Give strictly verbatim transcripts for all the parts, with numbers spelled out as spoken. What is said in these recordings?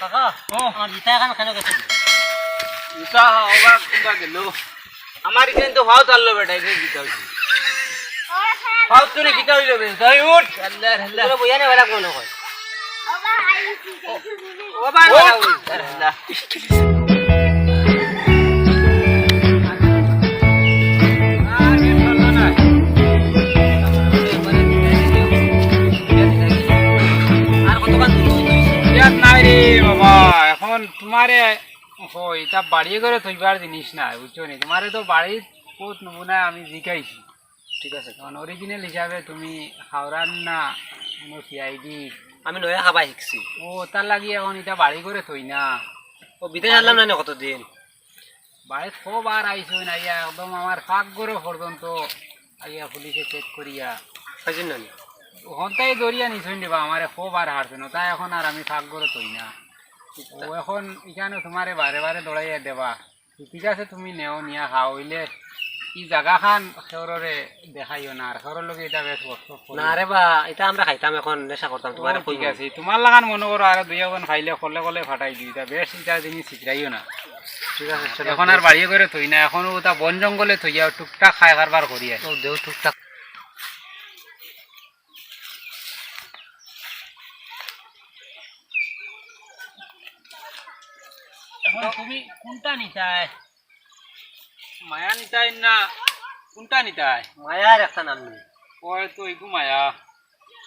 কাকা, ও। আমার জুতা এখন কেন গেছে? জুতা ওবা কুনবা গেল? আমার এখানে তো ফাও তারলো বেটা, এখানে জুতা হইছে। ফাও তো রে কিতা হইল বে? তাই উঠ। আল্লাহ, আল্লাহ। তোরা বইয়া নে বেটা কোন হয়? ও ভাই, ও। ভাই, আল্লাহ। আর কতক্ষণ দূর হইতে হইছে? ইয়াত নাই রে বাবা, এখন তোমারে, ও, এটা বাড়ি করে থইবার জিনিস না, বুঝছো নি? তোমারে তো বাড়িত বহুত নমুনা আমি জিকাইছি। ঠিক আছে। এখন অরিজিনাল হিসাবে তুমি হাওরান না, কোনো সিআইডি? আমি নয়া খাবা শিখছি। ও, তার লাগি এখন এটা বাড়ি করে থই না। ও, বিদেশ আনলাম না নি কতদিন? বাড়িত কবার আইছইন, আইয়া একদম আমার পাকঘরও পর্যন্ত আইয়া পুলিশে চেক করিয়া। পাইছইন না নি? হন্তাই দরিয়া নিছইন রে বা, আমারে কবার হারছইন, তাই এখন আর আমি পাকঘরও থই না। ও এখন এখানে তোমারে বারে বারে দৌড়াইয়া দেবা। ঠিক আছে, তুমি নেও, নিয়া খাও, হইলে ই জাগাখান খেউররে দেখাইও না, আর খেউরর লগে এটা বেশ WhatsApp করিও। না রে বা, এটা আমরা খাইতাম, এখন নেশা করতাম, তোমারে ও, ঠিক কইবো। আছে, তোমার লাখান মনে করো, আর দুই একজন খাইলে কলে কলে ফাটাই দিও, এটা বেশ, এটা জিনিস ছিকরাইও না। ঠিক আছে, চলো। এখন আর বাড়িয়ে করে থই না, এখন ওটা বন জঙ্গলে থইয়া টুকটাক খায় কারবার করিয়া। ও, দেও টুকটাক। এখন তুমি কোনটা নিতায়? মায়া নিতায় না কোনটা নিতায়? মায়ার একটা নাম নেই। ওই তো এইগু মায়া।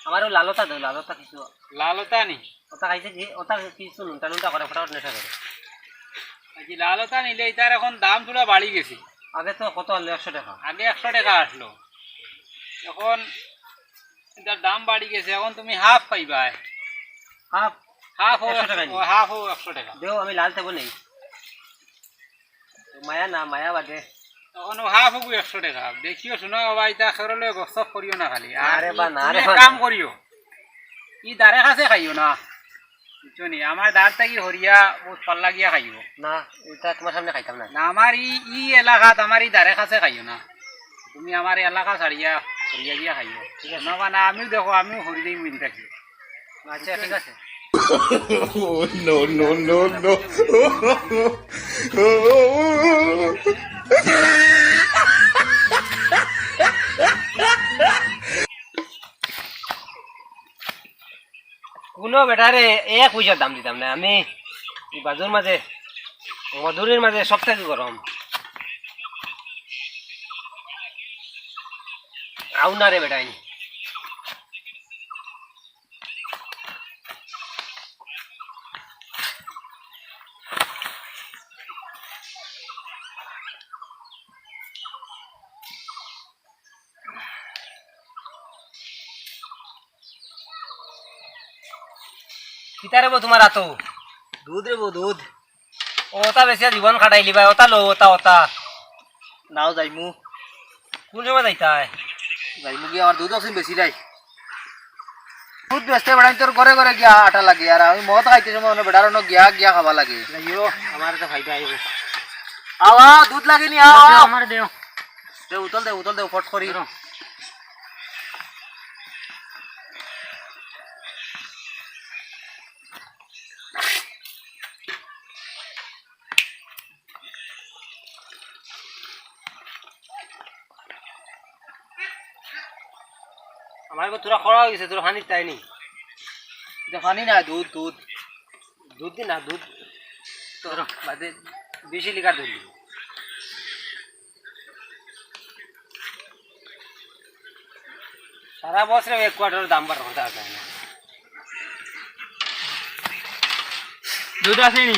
আমারও লালতা দেও, লালতা কিছু। লালতা নি? ওটা খাইছে কি? ওটা কিছু নুনটা নুনটা করে, ফটাফট নেশা করে। এই যে লালতা নিলে এটার এখন দাম থুড়া বাড়ি গেছে। আগে তো কত আনলে? একশো টাকা। আগে একশো টাকা আসলো, এখন এটার দাম বাড়ি গেছে, এখন তুমি হাফ পাইবায়। হাফ? হাফ ও একশো টাকা নি? ও, হাফ ও একশো টাকা। দেও, আমি লাল থাকবো নেই। মায়া না, মায়া বাদে। এখন ও হাফ ওগু একশো টাকা। দেখিও, শুনো বাবা, এটা খেউরর লগে গপ সপ করিও না খালি। আর আরে বা, না তুমি রে এক বা। কাম করিও, ই দারে কাছে খাইও না, বুঝছো নি? আমার দার থাকি হরিয়া বহুত পাল্লা গিয়া খাইও। না, এটা তোমার সামনে খাইতাম না। না, আমার ই, ই এলাকাত আমার ই দারে কাছে খাইও না। তুমি আমার এলাকা ছাড়িয়া হরিয়া গিয়া খাইও। ঠিক আছে। না বা না, আমিও দেখো, আমিও হরি দেই মিন থাকি। আচ্ছা, ঠিক আছে। Oh, no, no, no, no. কোনো বেটারে এক পয়সার দাম দিতাম না আমি। এই বাজুর মাঝে, মধুরির মাঝে সব থাকি গরম। আউ না রে বেটাইন। কিতা রে বো তোমার আতো? দুধ রে বো, দুধ। ওটা বেশি জীবন খাটাইলি ভাই, ওটা লো, ওটা, ওটা। নাও যাইমু। কোন সময় যাইতায়? যাইমু গিয়া আমার দুধ অকদিন বেশি নাই। দুধ বেচতে বেড়াইন তোর ঘরে ঘরে গিয়া আটা লাগে, আর আমি মদ খাইতে সময় অন্য বেটার অন্য গিয়া গিয়া খাবা লাগে। যাইও, আমার তো ফায়দা আইব। আও, আও, দুধ লাগেনি, আও, দেও, আও। আমার দেও। দে, উতল দে, উতল দে, ফট করি। ধরো। আমার এবার তোরা খরা হয়ে গেছে, তোরা পানি চাইনি। এটা পানি না, দুধ, দুধ। দুধ দি না, দুধ। তো বাদে বিশ লিটার দুধ দিব। সারা বছরে এক কোয়ার্টারের দাম বাড়ানো যায় না। দুধ আসেনি?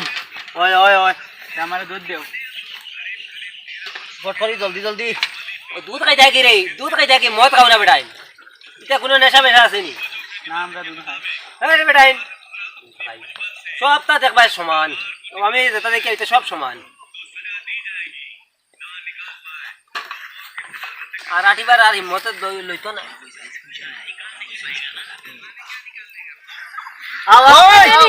ওই, ওই, ওই। তে আমারে দুধ দেও। ফট করি, জলদি, জলদি। ও দুধ খাই থাকে রে, দুধ খাই থাকে, মদ খাও না বেটাইন। এটা কোনো নেশা মেশা আসেনি। না, আমরা দুধ খাই। হ্যাঁ রে বেটাইন। সবটা দেখবায় সমান। ও আমি যেটা দেখি, এটা সব সমান। আর আটিবার আর হিম্মতে দই লইতো না। আও, আও, আও।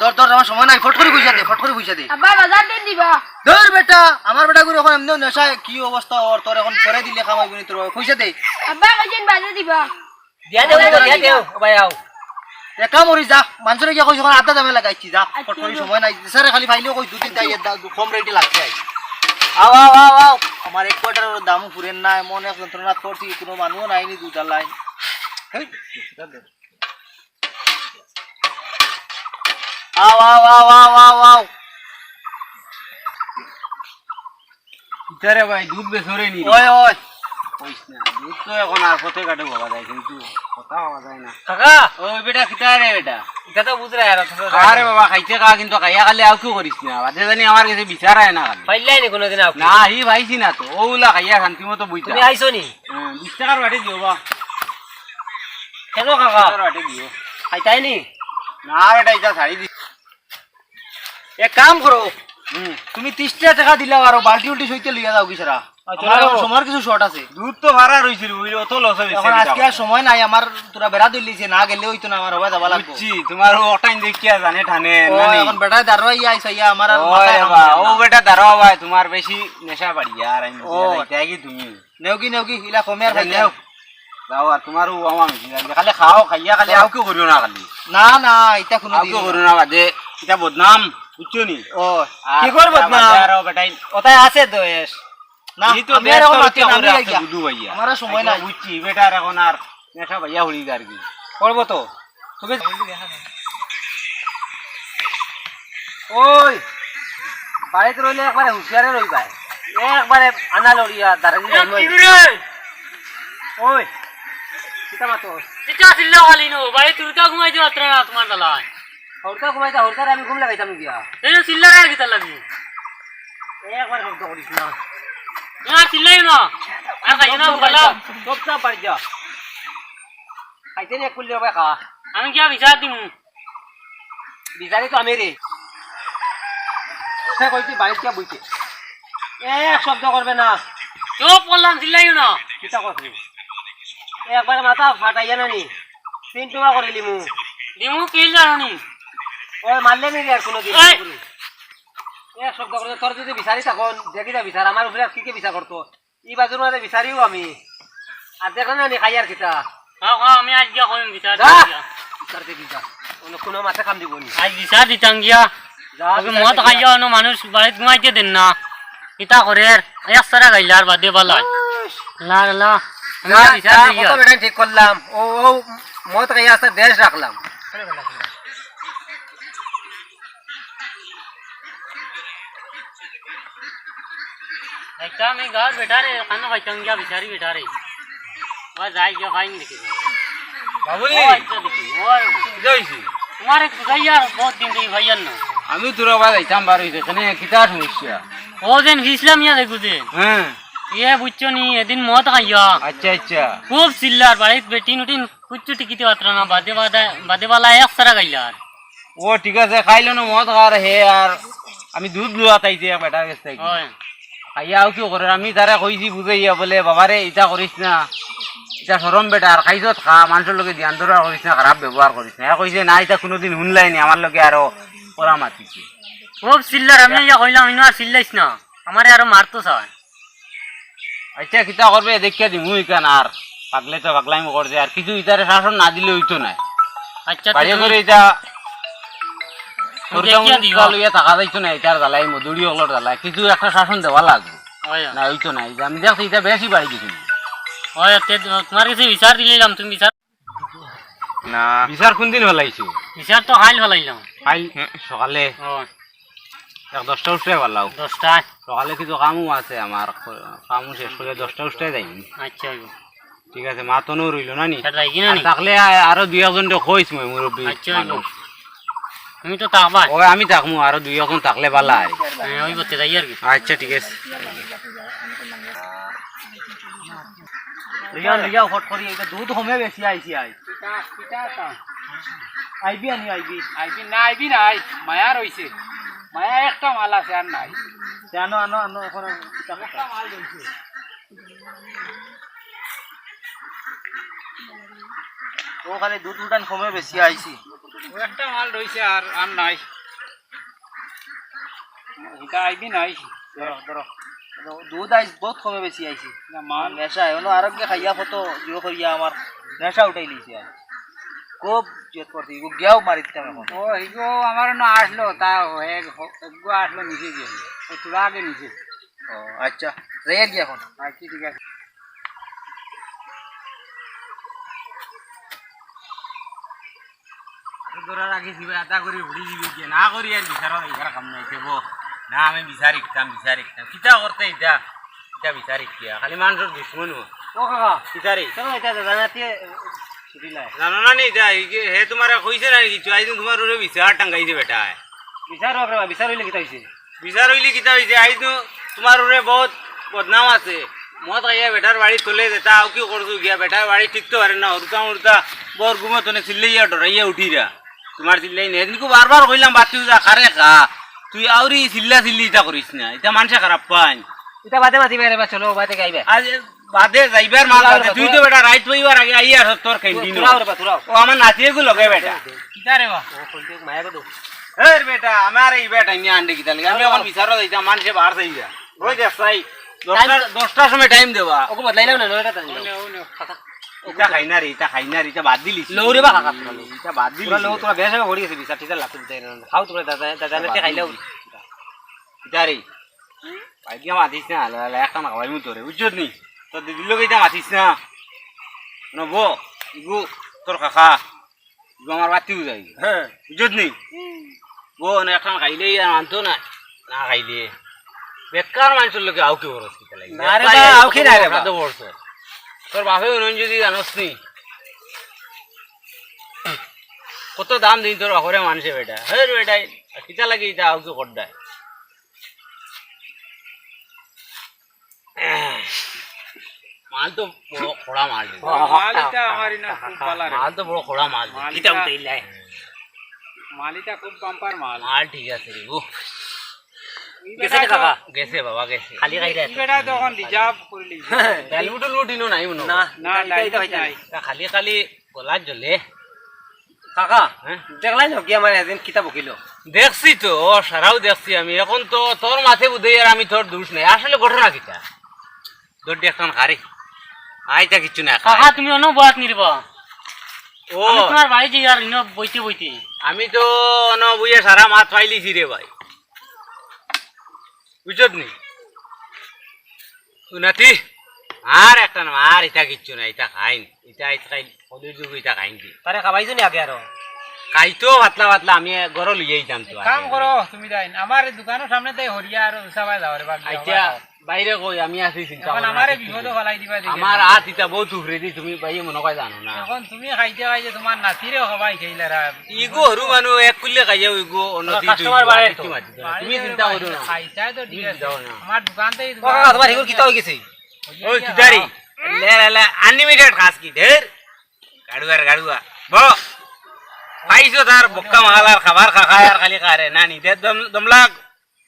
তোর, তোর আমার সময় নাই, ফট করি পয়সা দে, ফট করি পয়সা দে। আব্বা, বাজার দিন দিবা। ধুর বেটা, আমার বেটাগুর অখন এমনেউ নেশায় কি অবস্থা ওর, তোর অখন পরে দিলে কামাইবো নি তোর, পয়সা দে। আব্বা, কইছেন বাজার দিবা। দিয়া দেও, দিয়া দেও, ও ভাই আও। এক কাম করি যা, মানষরে গিয়া কইস, অখন আড্ডা দামে লাগাইছি, যা, আচ্ছা। ফট করি সময় নাই। স্যারে খালি পাইলেউ কই দুই তিনটা ইয়ে দা-, কম রেটে লাগছে আই। আও, আও, আও, আও। আমার এক কোয়ার্টারর দামও ফুরের না, এমন এক যন্ত্রণা করছি, কুনু মানুষও নাইনি দুধ আলাই। হেই। আও, আও, আও, আও, আও, আও। কিতা রে ভাই, দুধ বেচরে নি? ওই, ওই। কইস না, দুধ তো অখন আর পথে ঘাটে পাওয়া যায়, কিন্তু কথা পাওয়া যায় না। কাকা! ওই বেটা, কিতা রে বেটা? ইটা তো বুঝরায় আর, অথচ আরে বাবা, খাইতে খা, কিন্তু খাইয়া খালি আউকি করিস না। বাদে জানি আমার গেছে বিচার আয় না খালি। পাইলাই নি কুনুদিন আউকি? না, হি পাইছি না তো। অউলা খাইয়া শান্তি মতো বইতা। তুমি আইছো নি? হ্যাঁ, বিশ টাকার বাটি দিও বা। কেন কাকা? বিশ টাকার বাটি দিও। খাইতায় নি? না, বেটা, ইটা ছাড়ি দি। এক কাম করো, হুম। তুমি তিরিশ টেকা দিলাও আর বালতি উল্টি সইতে লইয়া যাও কি সারা। আচ্ছা, আমার অখন সময় কিছু শর্ট আছে। দুধ তো ভাড়া রইছিল, বুঝলি, অত লস অইছে অখন। আজকে আর সময় নাই আমার, তোরা বেড়া দিলিছে, না গেলে অইতো না, আমার হবায় যাওয়া লাগবো। বুঝছি, তোমার ও টাইম দেখিয়া জানে ঠানে, ও, না নি? অখন বেটায় দাঁড়াইয়া আইছে, ইয়া, আমার আর ও মাথায় রে কাম বা, করে না। ও বেটা দাঁড়াও ভাই, তোমার বেশি নেশা বাড়িয়া আর আমি ও। বুঝি না, ইটা কি তুমি? নেও কি, নেও কি, ইলা কমে আর আচ্ছা, খাইতে নেও। যাও আর তোমার ও আমার বেশি লাগবে। খালি খাও, খাইয়া খালি আউকি করিও না খালি। না, না, ইটা কুনুদিন আউকি করিও না বাদে, ইটা বদনাম, বুঝছো নি? ও, আর কি কর ইটা বদনাম? বাদে আরো বেটাই। ওটাই আছে দোষ। না, ই তো আমি আর অখন মাতি না, আমি আইগিয়া। বুধু ভাইয়া। আমার আর সময় নাই। বুঝছি, বেটার অখন আর নেশা ভাইয়া হলি আর কি। করবো তো। তুমি ওই, বাড়িত রইলে একবারে হুঁশিয়ারে রইবায়। একবারে আনা লড়িয়া দাঁড়ানি এ, জানো। কি রে? ওই, কিতা মাতো? কিতা চিল্লা খালি নো? বাড়িত তুই তো ঘুমাইতে পারত না তোমার দালায়। হরকা ঘুমাইতা, হরকারে আমি ঘুম লাগাইতাম গিয়া। এই যে চিল্লা রে কিতা লাগি? একবার শব্দ করিস না। না, চিল্লাই না। আর খাইও না, চুপ বললাম। চুপ, চুপ, বাড়ি যা। খাইতে নি এক কুল্লি হবে খা। আমি গিয়া বিচার দিমু। বিচারি তো আমি রে। সে কইছি বাড়িত গিয়া বইতে। এক শব্দ করবে না। চুপ করলাম, চিল্লাইও না। কিতা করবি? একবার মাথা ফাটাইয়া না নি। তিন টুকরা করে লিমু। দিমু কি জানি? ওই মারলে নি রে আর কোনোদিন। এই! এক শব্দ করে তোর যদি বিচারি তখন দেখি যা বিচার, আমার উপরে আর কি কি বিচার করতো? ই বাজুর মাঝে বিচারিও আমি। আর দেখো না নি খাই আর কিতা। খাও, খাও, আমি আজ গিয়া কইম বিচার যা। দিতাম গিয়া। বিচার দেখি যা। অন্য কোনো মাথা কাম দিব নি। আজ বিচার দিতাম গিয়া। যা, আগে বিচার মদ দেখি যা। খাইয়া অন্য মানুষ বাড়িত ঘুমাইতে দেন না। কিতা করে আর এক সারা গাইলা আর বাদে বালাই। উস। লা, লা। আমি যা, বিচার যা, দিই কত আর। বেটাই ঠিক করলাম। ও, ও, মদ খাইয়া আস্তে দেশ রাখলাম। একটা আমি গাঁর বেটারে, কানো পাইতাম গিয়া বিচারি বেটারে। বা যাই গিয়া ফাইন দেখি। বাবুলি, ও আচ্ছা দেখি, ও আর কি হইছে? তোমার এক বুঝাই আর বহুত দিন দেখি ভাইয়ার না। আমি তোরা বা যাইতাম বার হইছে, কেনে কিতা সমস্যা? ও যেন ফিসলাম ইয়া দেখু যে। হ্যাঁ। ইয়ে বুঝছো নি, এদিন মদ খাইয়া। আচ্ছা, আচ্ছা। খুব চিল্লার, বাড়িত বেটিন উটিন কুচ্ছু টিকিতে পাত্র না, বাদে বাদে, বাদে বালা এক সারা গাইলার। ও ঠিক আছে, খাইলো না মদ খার হে, আর আমি দুধ লুয়া তাইতে এক বেটার গেছ থাকি। হয়। খাইয়া আউকিও করে, আমি তারে কইছি বুঝাইয়া বলে, "বাবারে, ইতা করিস না, ইতা শরম বেটা, আর খাইছত খা, মানষর লগে দিয়ান দরবার করিস না, খারাপ ব্যবহার করিস না।" হে কইছে, "না, ইতা কুনুদিন হুনলাই নি, আমার লগে আরো করা মাতিছে।" ও চিল্লার, আমি ইয়া কইলাম, "ইনো আর চিল্লাইস না, আমারে আরো মারতো চায়।" আচ্ছা, কিতা করবে, দেখিয়া দিমু ইখান আর। পাগলে তো পাগলামি করছে, আর কিছু ইতারে শাসন না দিলে অইতো নায়। আচ্ছা, তো বাড়ি তুমি করে ইতা তুমি সরকার দেখিয়া মনে দিবা। লইয়া থাকা যাইতো না, ইতার জ্বালায়, মজুরি অকলর জ্বালায়, কিছু একটা শাসন দেওয়া লাগবো। হয়। না, অইতো নায়, এই যে আমি দেখছি ইতা বেশি বাড়ি গেছি। হয়, তে তোমার কাছে বিচার দিলাম, তুমি বিচার না। বিচার কোন দিন ফালাইছো? বিচার তো কাইল ফালাইলাম। কাইল সকালে? ও। এক দশটা উঠতে ফালাও। দশটায়। সকালে কিছু কামও আছে আমার, কামও শেষ করে দশটা উঠতে যাই। আচ্ছা, অইব। ঠিক আছে, মাতনও রইল না নি? স্যার, যাই কি না আর নি? থাকলে আ-, আরো দুই একজনরে কইস মই মুরব্বি আচ্ছা, অইব। মানুষ। তুমি তো থাকবা। ওই আমি থাকমু, আরো দুই একজন থাকলে বালা আর। হ্যাঁ, অইব, তে যাই আর কি। আচ্ছা, ঠিক আছে। লইয়া, লইয়া, ফট করি, এটা দুধ কমে বেশি আইছি আই। কিতা, কিতা এটা? আইবি আনি, আইবি। আইবি না, আইবি না, আই। মায়া রইছে। মায়া একটা মাল আছে, আর নাই। তে আনো, আনো, আনো, এখন আর কিতা কথা? একটা মাল রইছে। ও খালি দুধ উঠান কমে বেশি আইছি। ও একটা মাল রইছে, আর, আর নাই। ইটা আইবি না, আইছি। ধরো, ধরো। দুধ আইজ বউত কমে বেশি আইছে। না, মাল। নেশা, এখনো আরোগ্যে খাইয়া কত জোর করিয়া আমার নেশা উঠাই লিছে আর। খুব জেদ করছে, ইগু গিয়াও মারি দিতাম এখন। ও, ইগু আমার না আসলো, তা এক, একগু আসলো নিচে গিয়ে। ও তোরা আগে নিচে। ও, আচ্ছা, যাই আর কি এখন। আচ্ছা, ঠিক আছে। ধরার আগে জিবে আদা করি উড়ি দিবি গিয়া, না করি আর বিচার অইবার কাম নাই, দেবো। না, আমি বিচার ইকতাম, বিচার ইকতাম। কিতা করতে ইটা? ইটা বিচার ইকিয়া। খালি মানষর দুশমন ও। ও কাকা, বিচার ইক। চলো, ইটা জানাতে ছুটি নাই। জানো না নি ইটা? এই যে হে তুমারে কইছে না নি কিছু? আইজ তুমার উপরে বিচার টাঙ্গাইছে বেটায়। বিচার অউক রে বা, বিচার অইলে কিতা অইছে? বিচার অইলে কিতা অইছে? আইজ তো তুমার উপরে বউত বদনাম আছে। মদ খাইয়া বেটার বাড়ির তলে যেতা আউকি করছো গিয়া, বেটার বাড়ি টিকতো পারে না, হুরুতা মুরুতা বউর ঘুমো তনে চিল্লাইয়া ডরাইয়া উঠিরা। তুমার চিল্লাই নেই। এদিনকু বারবার কইলাম, বাতিজা খারে খা, তুই আউরি চিল্লা চিল্লি ইতা করিস না, ইতা মানষে খারাপ পাইন। ইতা বাদে মাতিবা রে বা, চলো, বাদে গাইবা। আজ বাদে যাইবার মাল বাদে, তুই তো বেটা রাইত অইবার আগে আইয়া আছস তোর ক্যান্টিনো। তোরাও রে বা, তোরাও। ও আমার নাতি এগু লগে বেটা। কিতা রে বা? ও কইল তো মায়া গো। এর বেটা, আমার এই বেটা নিয়া আন্ডে কিতা লাগে? আমি অখন বিচারো যাইতাম, মানষে বার চাইবা। ওই দেখ চাই, দশটা, দশটার সময় টাইম দেবা। ওগু বদলাইলাম না, নয়টা তাই। ইটা খাই না রে, ইটা খাই না রে, ইটা বাদ দিলি। লও রে বা কাকা, তোরা লও। ইটা বাদ দিলি। তোরা লও, তোরা বেশ হয়ে গেছে, বিচার টিচার লাগতে দিতে না। খাও তোরা দাদা, দাদা, দাদা, খাইলেও। ইটা রে, ভাই গিয়া মাতিস না, লা, লা, একটা না খাওয়াই মুতো রে, বুঝছত নি? তোর দিদির লগে ইটা মাতিস না। নব, ইগু, তোর কাকা। ইগু আমার বাতিও যাই। হ্যাঁ। বুঝছত নি? ও না, একখান খাইলে ইয়া মানতো না, না খাইলে। বেকার মানষর লগে আউকি বড় কিতা লাগে? না রে বা, আউকি না রে বা। তোর বাপে উনন যদি জানস নি, কত দাম দিন তোর বাপরে মানষে বেটা। হে রে বেটাই, কিতা লাগে ইটা আউকি করডায়? মাল তো বড় খড়া মাল রে। মাল ইটা আমার ইনা খুব ভালা রে। মাল তো বড় খড়া মাল রে। মাল ইটা ইটা উঠাইলাই। মাল ইটা খুব বাম্পার মাল। মাল ঠিক আছে রে, ও। গেছে রে কাকা? গেছে বাবা, গেছে। খালি খাই রে। ই বেটা তো অখন রিজার্ভ করি লিছে। তেল বুটুল উঠিনো নাই মনো। না, না, ইটা, ইটা, ইটা ইটা হইতো নাই। নাই। তা খালি খালি গলা জ্বলে। কাকা, হ্যাঁ? দেখলাই না কি আমার এদিন কিতা বকিল? দেখছি তো, ও সারাও দেখছি আমি। এখন তো তোর মাতে বুঝাই আর আমি তোর দুষ নাই। আসলে ঘটনা কিতা? দৌড় একখান খারে। আইতা কিচ্ছু না। কাকা, তুমি অনো বয়াত নির্বা। ও। আমি তোমার বাড়ি যাই আর ইনো বইতে বইতে। আমি তো অনো বইয়া সারা মাত পাইলিছি রে ভাই। বুঝছত নি? উনাতি, আর একটা না, আর ইটা কিচ্ছু না, ইটা খাইন, ইটা, ইটা খাইন, কলিযুগ ইটা খাইন কি? তারে খাবাইছো নি আগে আরো? খাইতো পাতলা পাতলা, আমি ঘরো লইয়া আইতাম তো আগে। কাম করো, তুমি যাইন, আমার এই দোকানর সামনে তাই হরিয়া আর উসাবায় যাও রে বাবা, আইচ্ছা, যাও। বাইরে কই, আমি আছি চিন্তা এখন করো না, আমারে কিচ্ছু বিপদে নাই। ফালাই দিবা দেখি। আমার হাত ইটা বউত উপরে দি, তুমি ভাই মনে কয় জানো না। এখন তুমি খাইতে খাইতে তোমার নাতিরে খাবাই খাইলারা। ইগো হরু মানু এক কুল্লে খাইয়া ইগো অনতি কাস্টমার বাড়ে তো। তুমি চিন্তা করো না। খাইতায় তো ঠিক আছে। আমার দোকান তো এই ও কাকা, তোমার হিগুর কিতা হই গেছে? ওই কিতারি? লে, লে, লে, আনলিমিটেড খাস কি? ঢের। গাড়ুয়ার গাড়ুয়া। ব। পাইছো তার বক্কা মাল আর খাবার খা খায় আর খালি খারে। না নি, দে দম, দম লাগ।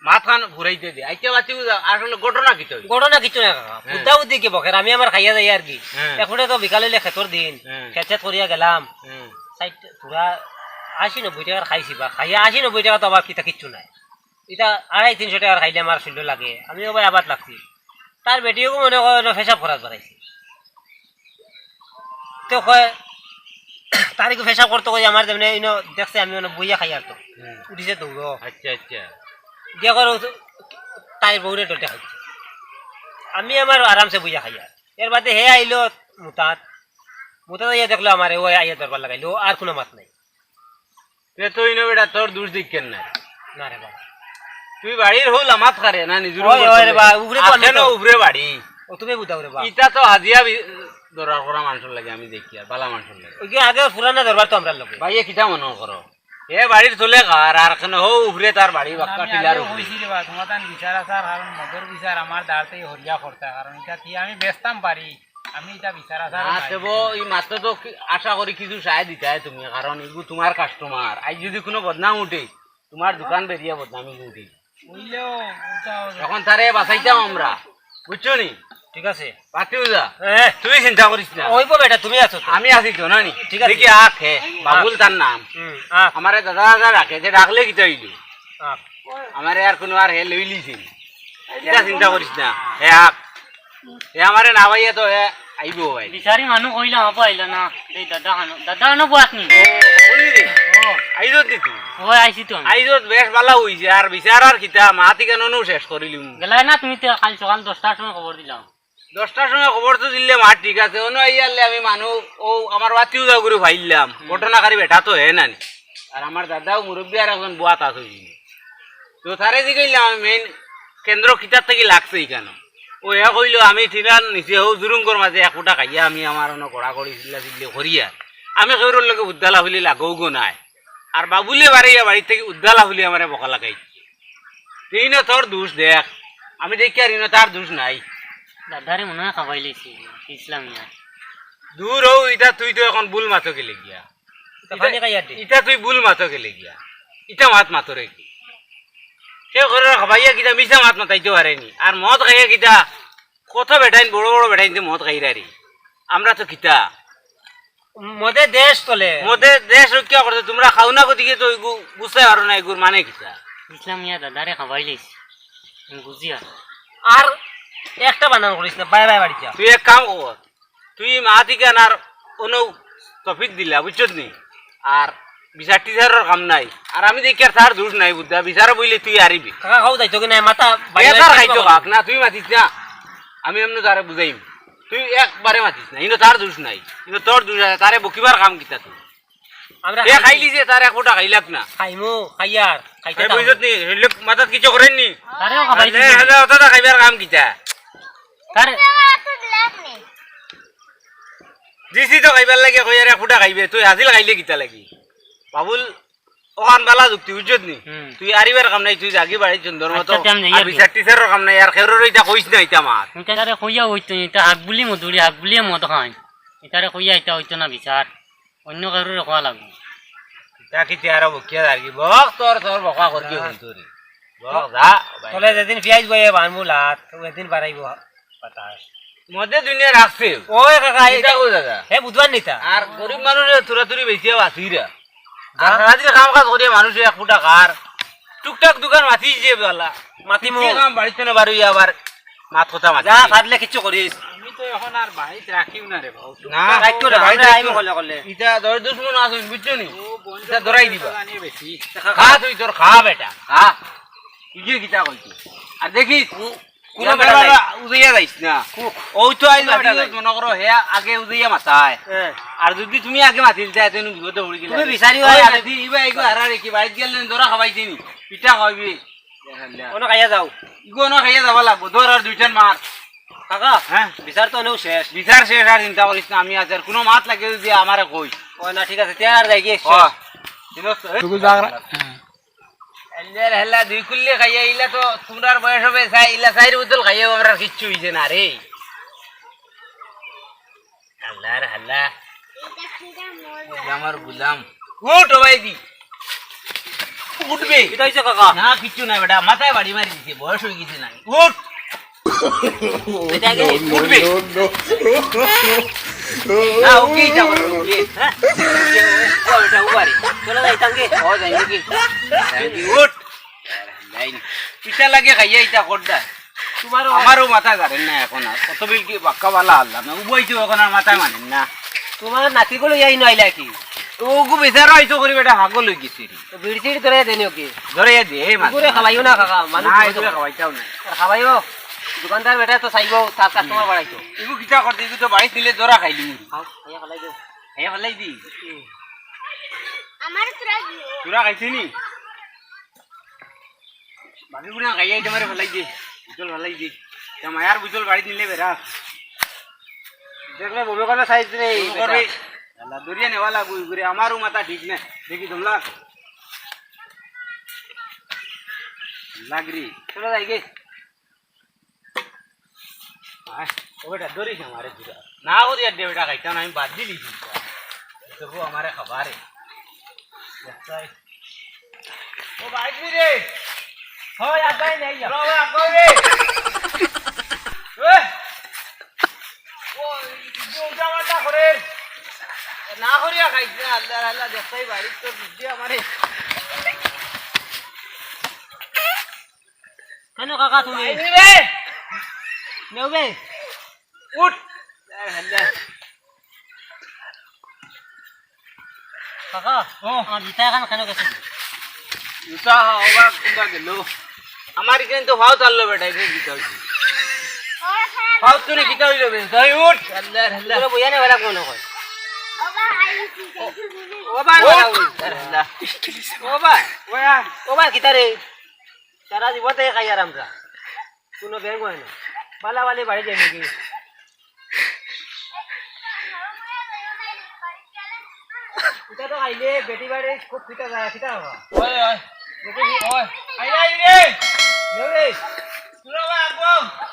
মাতখান ঘুরাইতে দে। আইতে বাতি বুঝা, আসলে ঘটনা কিতা অইল? ঘটনা কিচ্ছু না কাকা। হ্যাঁ। বুদ্ধা বুদ্ধি কি বকের? আমি আমার খাইয়া যাই আর কি। হ্যাঁ। এখনে তো বিকাল অইলে খেতর দিন। হ্যাঁ। খেত খেত করিয়া গেলাম। হ্যাঁ। সাইড পুরা আশি নব্বই টাকার খাইছি বা খাইয়া আশি নব্বই টাকা তো আবার কিতা কিচ্ছু নাই। ইটা আড়াই তিনশো টাকার খাইলে আমার শরীর লাগে। আমি ও ভাই আবার লাগছি। তার বেটিও মনে করে পেশাব করাত বাড়াইছে। তো কয়, তারে কি পেশাব করতো কই, আমার যেমনে ইনো দেখছে আমি মানে বইয়া খাই আর তো। হুম। উঠিছে দৌড়। আচ্ছা, আচ্ছা। গিয়া করে ও তো তাইর বউরে ডটে খাইছে। আমি আমার আরামসে বইয়া খাই আর। এর বাদে হে আইলো মুতাত। মুতাত আইয়া দেখলো আমারে, ও আইয়া দরবার লাগাইলো, আর কোনো মাত নাই। তে তো ইনো বেটা তোর দুষ দেখকেন না। না রে বাবা। তুই বাড়ির হউ লামাত খারে না নিজুর ওই, উপর ওই রে চলে। বা, উপরে তো আর আমি কেন তো। উপরে বাড়ি? ও তুমি বুঝাও রে বা। ইটা তো হাজিয়া বি-, দরবার করা মানষর লাগে আমি দেখি আর বালা মানষর লাগে। ওই যে আগে পুরানা দরবার তো আমরার লগে। ভাইয়ে কিতা মনে করো? এ বাড়ির চলে কার আর কেন হউ উপরে তার বাড়ি বাক্কা আমি টিলার আগেও উপরে। কইছি রে বা, তোমার তান বিচার আচার, কারণ মদর বিচার আমার দাঁড়তেই হরিয়া করতা, কারণ ইটা কি আমি বেচতাম পারি। আমি ইটা বিচার আচার না, নাই। তেবো ই মাত্র তো কি-, আশা করি কিছু সায় দিতায় তুমি, কারণ ইগু তোমার কাস্টমার। আইজ যদি কোনো বদনাম উঠে, তোমার দোকান বেরিয়া বদনামি উঠে। অইলেও ওটা ওটা। এখন তারে বাঁচাইতাম আমরা, বুঝছো নি? ঠিক আছে। পাতি উজা, এ। তুমি চিন্তা করিস না। অইবো বেটা, তুমি আছো তো। আমি আছি তো, না নি? ঠিক আছে। দেখি আখ হে, বাবুল তার নাম। হুম, আখ। আমারে দাদা দাদা ডাকে, যে ডাকলে কিতা অইল? আখ। আমারে আর কুনু আর হে লইলিছে নি। ইতা চিন্তা করিস না। হে আপ। হে আমারে না পাইয়া তো হে আইবো ভাই। বিচারি মানুষ কইলাম, আপা আইলা না। এই দাদা খানো, দাদা খানো বুয়াত নি। ও, বলি রে। ও। আইজত নি তুই? ও, আইছি তো আমি। আইজত বেশ ভালা অইছে। আর বিচার আর কিতা, মাত ইখান নু শেষ করিলিমু। গেলায় না তুমি তো কাইল সকাল দশটার সময় খবর দিলাম। দশটার সময় খবর তো দিলে মাত ঠিক আছে, অনো আইয়ারলে আমি মানুষ, ও আমার বাতিও যাও করে পাইলাম, হুম। ঘটনাকারী বেটা তো হে নানি। আর আমার দাদাও মুরব্বি আর একজন বুয়াত আছে। তো তারে জিগাইলাম আমি মেইন কেন্দ্র কিতার থাকি লাগছে ইখানো। ও হে কইলো আমি টিলার নিচে হউ জুরুঙ্গর মাঝে এক ফুটা খাইয়া আমি আমার অনো কড়াকড়ি চিল্লা চিল্লি করিয়া আমি কেউরর লগে উদ্দালা হইলে লাগেও গো নাই। আর বাবুলে বাড়াইয়া বাড়ির থাকি উদ্দালা হইলে আমারে বকা লাগাই। ইনো তোর দোষ দেখ, আমি দেখি আর ইনো তার দোষ নাই। দাদারে মনে হয় খাবাই লইছি, ইসলাম ইয়া। দূর হউ, ইটা তুই তো এখন ভুল মাতো গেলে গিয়া। ইটা পানি খাইয়া দে। ইটা তুই ভুল মাতো গেলে গিয়া। ইটা মাত মাতরে কি? সে করে খাবাইয়া কিতা মিছা মাত মাতাইতে পারেনি। আর মদ খাইয়া কিতা কত বেটাইন, বড় বড় বেটাইন যে মদ খাইরা রে। আমরা তো কিতা? মদে দেশ চলে। মদে দেশ রক্ষা করতে তোমরা খাও না গতিকে তো ওইগু বুঝতে পারো না এগুর মানে কিতা। ইসলাম ইয়া দাদারে খাবাই লইছি। আমি বুঝি আর। আর একটা বানান করিস না, বাই বাই বাড়ি যা। তুই এক কাম কর, তুই মাত ইখান আর অনো টপিক দিলা, বুঝছত নি? আর বিচার টিচারর কাম নাই। আর আমি দেখি আর তার দোষ নাই, বুঝা? বিচারে বইলে তুই আরিবি। কাকা খাও যাইতো কি নাই, মাথা বাড়ি এ তার বাড়ি খাইতো খাইতো খাক না, তুই মাতিস না। আমি এমনি তারে বুঝাইম। তুই একবারে মাতিস না, ইনো তার দোষ নাই। ইনো তোর দোষ আছে, তারে বকিবার কাম কিতা তুই? আমরা এ খাইলি যে তার এক ফুটা খাইলাক না। খাইমু, খাইয়ার, খাইতে খাই দাও। বুঝছত নি? হইলে মাথাত কিছু করেন নি? তারেও খাবাই আরে, দিছি। হলে অতটা খাইবার কাম কিতা? তারে দিছি তো খাইবার লাগে, কই আর এক ফুটা খাইবে, তুই হাজিল খাইলে কিতা লাগি? বাবুল, ওখান বালা যুক্তি, বুঝছত নি? হুম। তুই আরিবার কাম নাই, তুই যাগি বাড়িত সুন্দর মতো। আচ্ছা, তে আমি যাই আর আর কি। বিচার টিচারর কাম নাই, আর খেউরর ইটা কইস না, ইটা মার। ইতারে কইয়া অইতো নি, ইতা হাক বুলি মধুরি, হাক বুলিয়ে মদ খায়। ইতারে কইয়া ইতা অইতো না বিচার। অন্য কারোর কওয়া লাগবো। তা কি চেহারা বকিয়া আর কি? বক তোর, তোর বকা কর কি হ্যাঁ। হইতো রে? বক যা, ভাই। তলে যেদিন পিয়াজ বইয়ে বানবো লাত, ওইদিন বাড়াইবো বাতাস। মদে দুনিয়া রাখছে। ওই কাকা, এটা এটা কই দাদা? হে বুধবার নিতা। আর গরিব মানুষের তুরাতুরি বেশি বাঁচিরা। আর হ্যাঁ। সারাদিন কাম কাজ করিয়া মানুষের এক ফুটা কার। টুকটাক দোকান মাতি যে বালা। মাতিমু। কিচ্ছু কাম বাড়িত না বারুই আবার মাত কথা মাতি। যা পারলে কিচ্ছু করিস। আমি তো এখন আর বাড়িত রাখিও না রে বাবু। না, রাখতো না, বাড়িত আমরা রাখতো আইমু না। করলে করলে। ইটা দশ দুশমন আছইন, বুঝছো নি? ও, বন্ধু ইটা ধরাই দিবা। জানিয়ে বেশি। খা তুই তোর খা বেটা, খা। তুই যে কিতা কইছিস। আর দেখিস, কুনু কুনু বেটা বেটা নাই। উজাইয়া যাইস না। কুক। ওই তো আইলো কুনু বেটা বাড়ি নাই। মনে করো হে আগে উজাইয়া মাতায়। হ্যাঁ। আর যদি তুমি আগে মাতিল যায়, তেনু বিপদে পড়ি গেলে। তুমি বিচারি ওই হয় আগে। নাতি, ইবা এগু হারা রেখে বাড়িত গেলে দরা খাবাইছে নি। পিঠা খাওয়াইবে। অনো খাইয়া যাও। ইগু অনো খাইয়া যাবা লাগবো। ধর আর দুইটান মার। কাকা, হ্যাঁ? বিচার তো অনেও শেষ। বিচার শেষ, আর চিন্তা করিস না, আমি আছি। আর কুনু মাত লাগে যদি আমারে কইস। ও না, ঠিক আছে, তে আর যাই গিয়ে ও, শেষ। চিনস তো, এ? টুকু জাগরা। হ্যাঁ। এলের হেলা দুই কুল্লি খাইয়া ইলা তো তোমরার বয়স হবে, চাই-, ইলা চাইর বোতল খাইয়াও আমরার কিচ্ছু অইছে না রে। হালার হালা। গুলাম আর গুলাম। উঠ, ও ভাই দি। উঠবে। কিতা অইছে কাকা? না, কিচ্ছু না বেটা, মাথায় বাড়ি মারি দিছে, বয়স অই গেছে না। উঠ। এটা আগে উঠবে। না, ওকে, এটা আবার উঠবে। হ্যাঁ? ও, এটা উবারে। চলো যাই, তাঙ্গে। ও, যাই নাকি? যাই নাকি? উঠ। যাই নি। ইটা লাগে খাইয়া, ইটা করডা। তোমারও আমারও মাথা ধরে না এখন আর। কত বিল কি বাক্কা বালা আল্লাহ না। উবাই তো এখন আর মাথায় মানে না। তোমার নাতিগুলো ইয়াই নইলা কি? ওগু বিচার হইতো করি বেটা, হাগল হই গেছে রে। তো বিড়ি টিড়ি ধরে দেনি ওকে। ধরে দে, এই মাথা। এগুরে খাওয়াইও না কাকা, মানুষ না, বহুত এগুরে খাওয়াইতাও না। আর খাওয়াইও, দোকানদার বেটা তো চাইবো, তার কাস্টমার বাড়াইতো। এগু কিতা করতে, এগু তো বাড়ি দিলে জোড়া খাইলি। খাও, খাইয়া ফেলাই দেও। খাইয়া ফেলাই দি। আমার তোরা দিও। তোরা খাইছিস নি? বাকি গুনা খাইয়া এটা মারে ফেলাই দি। বুতল ফেলাই দি। তা মায়ার বুতল বাড়ি দিলে বেড়া। দেখলে বমি করলে সাইজ রে, বমি করবে। বেটা। আল্লাহ, দরিয়া নেওয়ালা বুই করে, আমারও মাথা ঠিক না। দেখি তোমরা। লাগরি। চলো যাই গে। আয়, ও বেটা, ধরিস আমারে দুটা। না করি আর দে বেটা, খাইতাম না, আমি বাদ দিলি দুটা। তবু আমারে খাবারে। দেখতাই। ও ভাই, কি রে? হয়, আর যাই নাই, যা। ও ভাই, আর যাই রে। এ! ও, এই যে উল্টা পাল্টা করে। না করিয়া খাইস না, আল্লাহ, আল্লাহ, দেখতাই বাড়ির তো বুদ্ধি আমারে। কাকা তুমি। আইনি রে। নেও বে। উঠ। কাকা, আমার জুতা এখান কেন গেছে? জুতা ওবা কুনবা গেল? আমার এখানে তো ফাও তারলো বেটা, এখানে জুতা হইছে। ফাও তুলে কিতা হইল বে? তাই উঠ। আল্লাহ, আল্লাহ। তোরা বইয়া নে বেটা কোন কয়? ওবা, ওবা, ওবা। ওবা, ওবা, কিতা রে? সারা জীবন থেকে খাই আর আমরা। কোনো ব্যাগ হয় না। বালা বালি বাড়ি যাই নাকি? এটা তো খাইলে বেটি বাড়ি খুব ফিটা যায়, ফিটা হওয়া। ওই, ওই। বেটি বাড়ি ওই। আই, আই রে। লো রে। তুই বাবা, আব্বু।